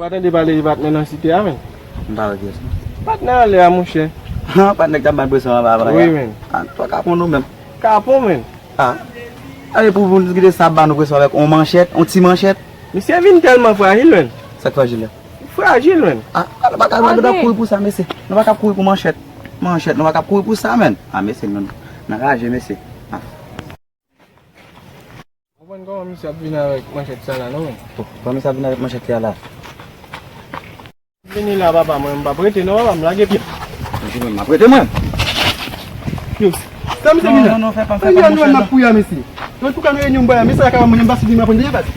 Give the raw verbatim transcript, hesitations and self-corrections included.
Pa tande pale de patnè nan site a, men. M pa wè kiyès non. Patnè anlè a, monchè. Ha, patnè k t ap bay presyon anba a, wi, men. Ah, twa kapon nou menm. Kapon, men. Ah. Ale pou, pou nou kite sa ba nou presyon avèk on manchèt, on ti manchèt. Misye vin tèlman frajil, men. Sa k frajil la? Frajil, men. Ah, ah, nou pa ka, nou pa ka kouri pou sa, mesye. Nou pa ka kouri pou manchèt. Manchèt, nou pa ka kouri pou sa, men. Ah, mesye, nou, nou anraje, mesye. Ah. Konprann kòman misye ap vin avèk manchèt sa la, non, men? Bon, kòman misye ap vin avèk manchèt li a la? Vini la, papa, mwen, m p ap rete, non, papa, m lage pye. Mwen menm, m ap rete, mwen. Yo, sa misye vin la? Non, non, fè pa, fè pa, monchè, non. N ap kouri a, mesye. Antouka, nou reyini, m bay a, mesye la ka ban mwen yon basi, di m ap pran de basi.